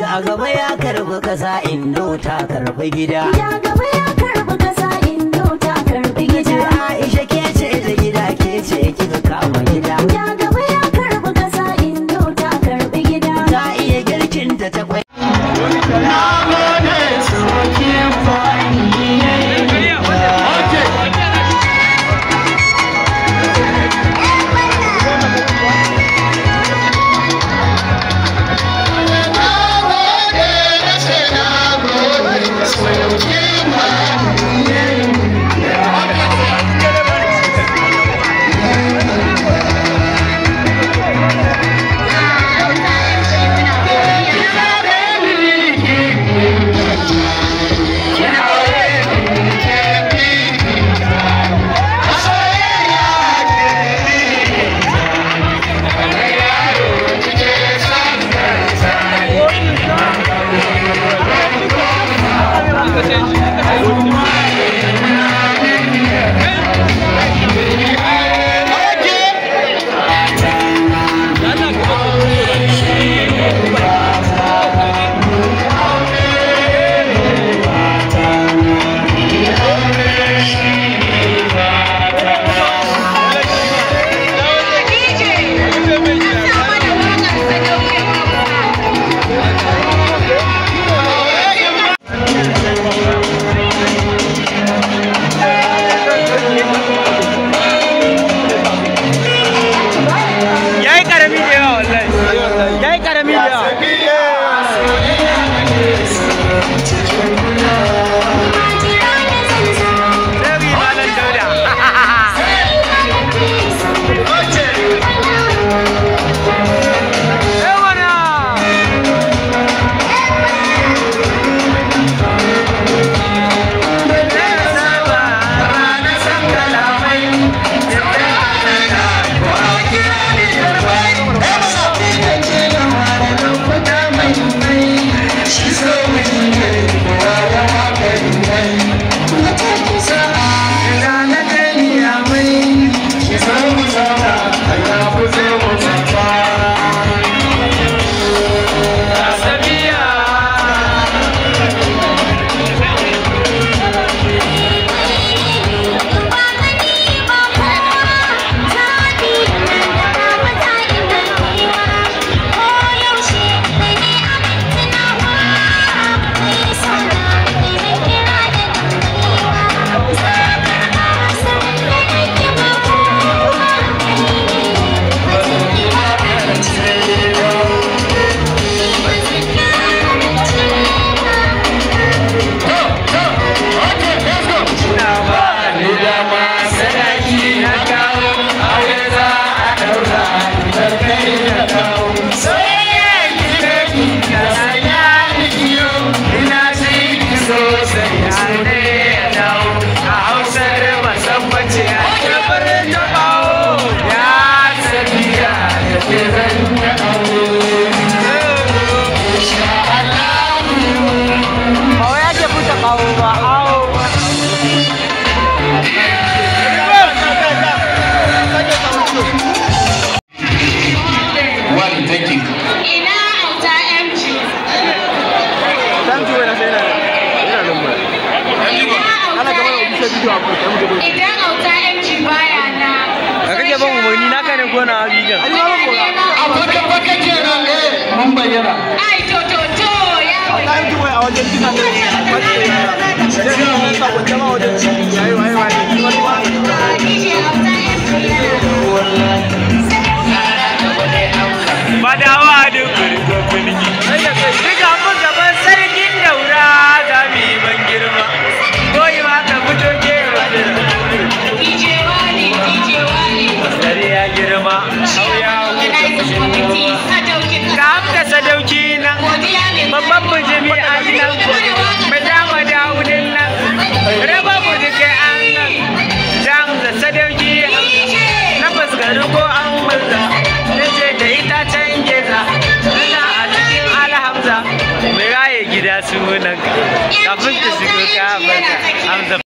A gaba ya karbi kasa Indo ta karbi gida. Ja gaba ya karbi kasa Indo ta karbi gida. Aisha ke ce da gida ke ce kika kama gida. Ja gaba ya karbi kasa Indo ta karbi gida. Ta iya girkin ta ta kwai. Idan Auta MG baya na. Ka kake ban umarni naka ne ko na bidiyon? A faka kenan mun bayyana. Ai to to to ya Auta MG wai a wajen kisa ne. Madawa duk gurgurgi. Duka mu gaban sarkin Daura za mu yi ban girma. Koyi ma ka fito ke DJ Wali, DJ Wali. Dare ya girma. Ga Hamza Sadauki nan. Babban bijimi an nan. Mai dama dawudin nan. Raba mu duka an nan. Hamza Sadauki na fuskari ko an murza. Nace da itacen geza. Ina a cikin alhamza. Mai raye gida sunanka. Kafin ka shigo ka bata. Hamza.